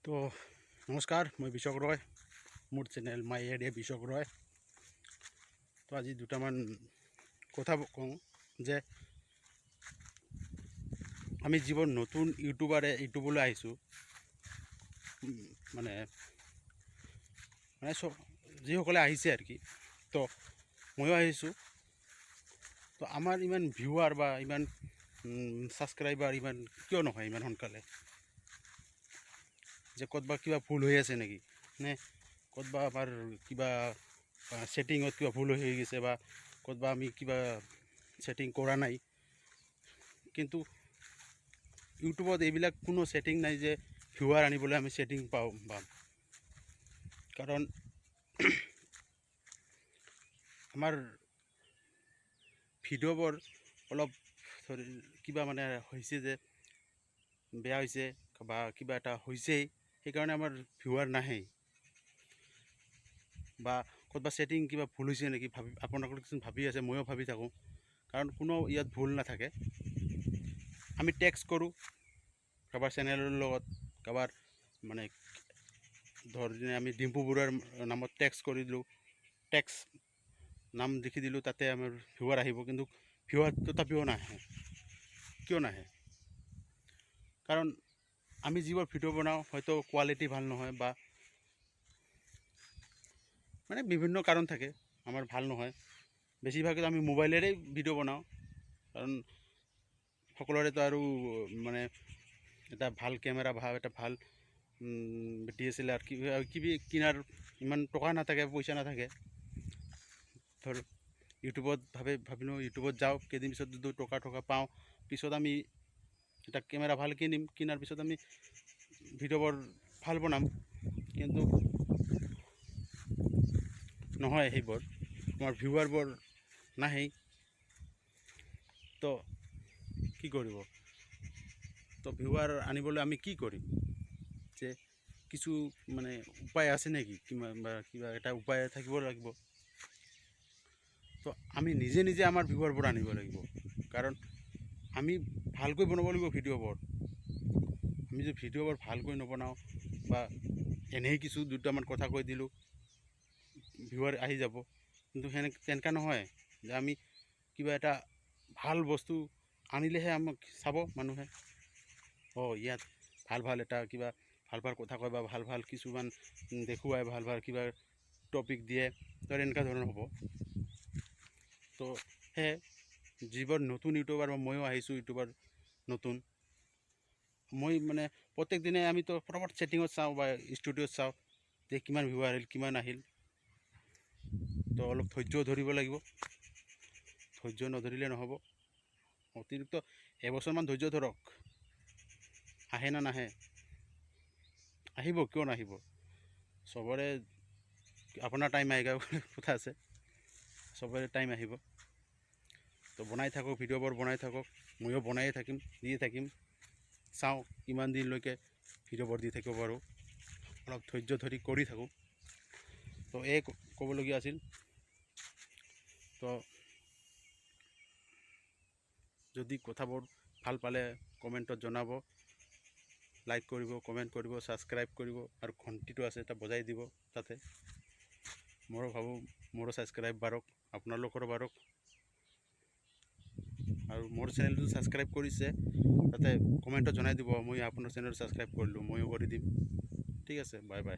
তো নমস্কাৰ, মই বিশক ৰয়, মোৰ চেনেল মাই এৰিয়া বিশক ৰয়। তো আজি দুটামান কথা কওঁ যে আমি যিবোৰ নতুন ইউটিউবাৰে ইউটিউবলৈ আহিছোঁ, মানে মানে চব যিসকলে আহিছে আৰু কি, তো ময়ো আহিছোঁ। তো আমাৰ ইমান ভিউৱাৰ বা ইমান ছাবস্ক্ৰাইবাৰ ইমান কিয় নহয় ইমান সোনকালে? যে ক'তবা কিবা ভুল হৈ আছে নেকি, নে ক'তবা আমাৰ কিবা ছেটিঙত কিবা ভুল হৈ গৈছে বা ক'তবা আমি কিবা ছেটিং কৰা নাই। কিন্তু ইউটিউবত এইবিলাক কোনো ছেটিং নাই যে ভিউৱাৰ আনিবলৈ আমি ছেটিং পাওঁ বা, কাৰণ আমাৰ ভিডিঅ'বোৰ অলপ ধৰি কিবা মানে হৈছে যে বেয়া হৈছে বা কিবা এটা হৈছেই, সেইকাৰণে আমাৰ ভিউৱাৰ নাহেই। বা ক'ৰবাত ছেটিং কিবা ভুল হৈছে নেকি ভাবি আপোনালোকে কিছুমান ভাবি আছে, ময়ো ভাবি থাকোঁ। কাৰণ কোনো ইয়াত ভুল নাথাকে। আমি টেগ কৰোঁ কাৰোবাৰ চেনেলৰ লগত, কাৰোবাৰ মানে ধৰ যেনে আমি ডিম্পু বৰুৱাৰ নামত টেগ কৰি দিলোঁ, টেগ নাম লিখি দিলোঁ, তাতে আমাৰ ভিউৱাৰ আহিব। কিন্তু ভিউৱাৰ তথাপিও নাহে। কিয় নাহে? কাৰণ আমি যিবোৰ ভিডিঅ' বনাওঁ, হয়তো কোৱালিটি ভাল নহয় বা মানে বিভিন্ন কাৰণ থাকে, আমাৰ ভাল নহয়। বেছিভাগেতো আমি মোবাইলেৰেই ভিডিঅ' বনাওঁ, কাৰণ সকলোৰেতো আৰু মানে এটা ভাল কেমেৰা বা এটা ভাল DSLR কিবা কিবি কিনাৰ ইমান টকা নাথাকে, পইচা নাথাকে। ধৰ ইউটিউবত ভাবিলোঁ ইউটিউবত যাওঁ, কেইদিন পিছত যদি টকা টকা পাওঁ, পিছত আমি এটা কেমেৰা ভাল কিনিম, কিনাৰ পিছত আমি ভিডিঅ'বোৰ ভাল বনাম। কিন্তু নহয়, সেইবোৰ আমাৰ ভিউৱাৰবোৰ নাহেই। তো কি কৰিব? তো ভিউৱাৰ আনিবলৈ আমি কি কৰিম যে কিছু মানে উপায় আছে নেকি? কিবা বা কিবা এটা উপায় থাকিব লাগিব। তো আমি নিজে নিজে আমাৰ ভিউৱাৰবোৰ আনিব লাগিব, কাৰণ আমি ভালকৈ বনাব লাগিব ভিডিঅ'বোৰ। আমি যদি ভিডিঅ'বোৰ ভালকৈ নবনাওঁ বা এনেই কিছু দুটামান কথা কৈ দিলোঁ, ভিউৱাৰ আহি যাব, কিন্তু তেনেকুৱা নহয় যে আমি কিবা এটা ভাল বস্তু আনিলেহে আমাক চাব মানুহে। অঁ, ইয়াত ভাল ভাল এটা কিবা ভাল ভাল কথা কয় বা ভাল ভাল কিছুমান দেখুৱাই, ভাল ভাল কিবা টপিক দিয়ে, তো এনেকুৱা ধৰণৰ হ'ব। তো সেয়ে যিবোৰ নতুন ইউটিউবাৰ বা ময়ো আহিছোঁ ইউটিউবাৰ নতুন, মই মানে প্ৰত্যেক দিনাই আমিতো ফটাফট ছেটিঙত চাওঁ বা ষ্টুডিঅ'ত চাওঁ যে কিমান ভিউৱাৰ আহিল, কিমান আহিল। তো অলপ ধৈৰ্য ধৰিব লাগিব, ধৈৰ্য নধৰিলে নহ'ব। অতিৰিক্ত এবছৰমান ধৈৰ্য ধৰক। আহে না নাহে? আহিব, কিয় নাহিব? চবৰে আপোনাৰ টাইম আহিব বুলি কথা আছে, চবৰে টাইম আহিব। তো বনাই থাকক, ভিডিঅ'বোৰ বনাই থাকক, ময়ো বনায়ে থাকিম, দিয়ে থাকিম। চাওঁ কিমান দিনলৈকে ভিডিঅ'বোৰ দি থাকিব পাৰোঁ। অলপ ধৈৰ্য ধৰি কৰি থাকোঁ। তো এই ক'বলগীয়া আছিল। তো যদি কথাবোৰ ভাল পালে কমেণ্টত জনাব, লাইক কৰিব, কমেণ্ট কৰিব, ছাবস্ক্ৰাইব কৰিব আৰু ঘণ্টিটো আছে এটা বজাই দিব। তাতে মোৰো ভাবোঁ মোৰো ছাবস্ক্ৰাইব বাঢ়ক, আপোনালোকৰো বাঢ়ক। আৰু মোৰ চেনেলটো ছাবস্ক্ৰাইব কৰিছে, তাতে কমেণ্টত জনাই দিব, মই আপোনাৰ চেনেলটো ছাবস্ক্ৰাইব কৰিলোঁ, ময়ো কৰি দিম। ঠিক আছে, বাই বাই।